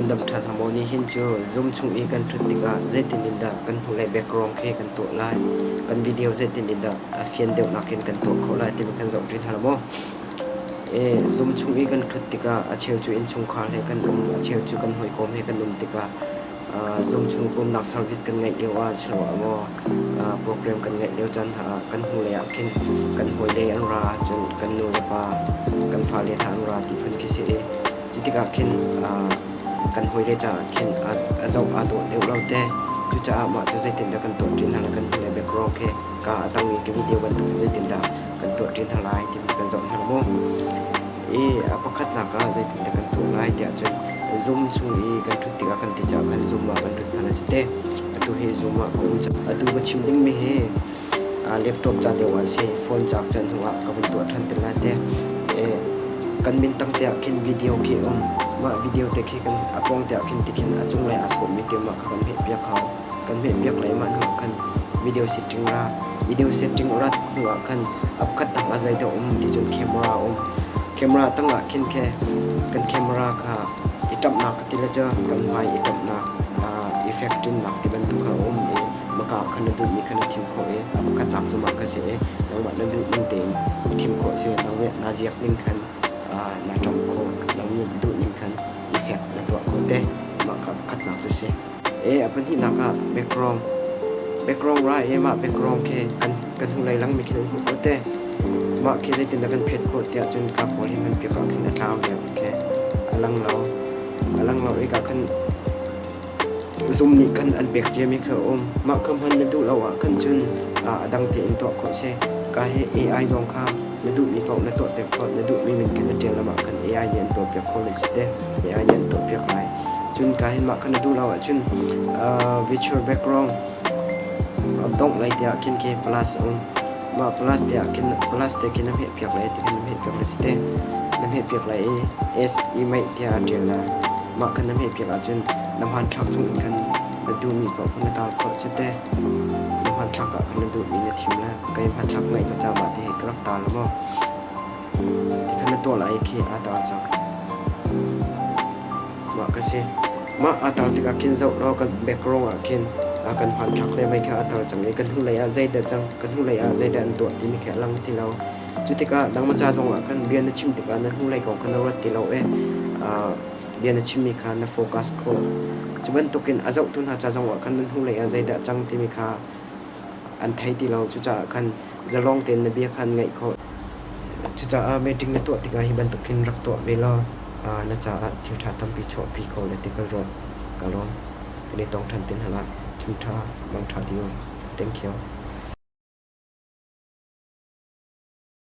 Nan dam ṭhan hna maw? Nihin cu Zoom chung i kan ṭhut tikah zeitin in dah kan hnulei background khi kan tuah lai? Kan video zeitin in dah a fian deuhnak in kan tuah khawh lai timi kan zoh ṭi hna lo maw? Zoom chung i kan ṭhut tikah a cheu cu innchungkhar he kan um, a cheu cu kan hawikom he kan um tikah Zoom chung pumnak service kan ngeih lio ah siloah maw program kan ngeih lio caan hna ah kan hnulei ah khin kan hawile an ra, cun kan nu le pa, kan fale hna an ra ti phun khi si i cu tikah khin kan hawile caah khin a zoh aa dawh deuh lo te. Cucaah mah cu zeitindah kan tuah ṭi hna le kan hnulei background khi ka a tang i ka video bantuk in zeitindah kan tuah ṭi hna lai timi kan zoh hna lo maw? I a pakhatnak ah zeitindah kan tuah lai tiah cun Zoom chung i kan ṭhut tikah kan ti caah khan Zoom ah kan ṭhut hna lai cu te. Atu hi Zoom ah ka um cang. Atu ka chim dingmi hi laptop ca deuh ah a si. Phone ca can hnu ah ka vun tuah ṭhan te lai te. Kan min tang te ah khin video khi um. Mah video te khi kan a pawng te ah khin tikhin a cunglei aa sawhmi te mah kha kan hmehpiak hau. Kan hmehpiak lai mah hnu ah khan video setting ra. Video setting rat hnu ah khan a pakhat tang ah zeidah um ti cun camera a um. Camera tang ah khin khe kan camera kha i ṭamhnak ka ti le cu kan hmai i ṭamhnak effect ṭinnak ti bantuk kha a um i maka kha na duhmi kha na thim khawh i a pakhatnak cu mah kha si i nangmah na duh ning tein i thim khawh si. Nang naa ziak ning khan na ṭamh khawh. Nang na duh ning khan effect na tuah khawh te. Mah kha pakhatnak cu si. A pahnihnak ah background. Background ra i mah background khi kan hnulei langmi khi nan hmuh khawh te. Mah khi zeitindah kan phiat khawh tiah cun ka pawl hi hman piak ah khin a tlau lio khi a lang lo. A lang lo i ka khan Zoom nih khan an pek ciami kha a um. Mah kha hman na duh lo ah khan cun a dang tein tuah khawh si. Ka hi AI zong kha na duhmi paoh na tuahter khawh. Na duhmi min khan na ṭial lam ah khan AI nih an tuahpiak kho lai si te. AI nih an tuahpiak lai. Cun ka hin mah kha na duh lo ahcun virtual background dongh lai tiah khin khi plus a um. Mah plus te ah khin plus te khi na hmehpiak lai ti khan na hmehpiak lai si te. Na hmehpiak lai i S image tiah a ṭial lai. Mah kha na hmehpiak ahcun na hmanthlak chung in khan na duhmi paoh kha na tar khawh cu te. Na hmanthlak ah khan na duhmi na thim lai. Kei hmanthlak ngeih lo caah mah ti hi ka rak tar lo maw? Ti khan na tuah lai i khi aa tar cang. Mah ka si. Mah aa tar tikah khin zoh law kan background ah khin kan hmanthlak le mei kha aa tar cang i kan hnulei ah zeidah cang, kan hnulei ah zeidah an tuah timi khi a lang ti lo. Cu tikah nangmah ca zongah khan bia na chim tikah na hnulei kong kha na ruat ti lo i bia na chimmi kha na focus khawh. Cu bantukin a zohtu hna ca zongah khan na hnulei ah zeidah cang timi kha an thei ti lo. Cucaah khan zalong tein na bia kha an ngaih khawh. Cucaah meeting na tuah tikah hi bantukin rak tuah ve law na caah thil ṭha tampi chuahpi kho le ti ka ruat. Ka lawm. Kan i tong ṭhan te hna lai. Chun ṭha, mang ṭha ti u. Thank you.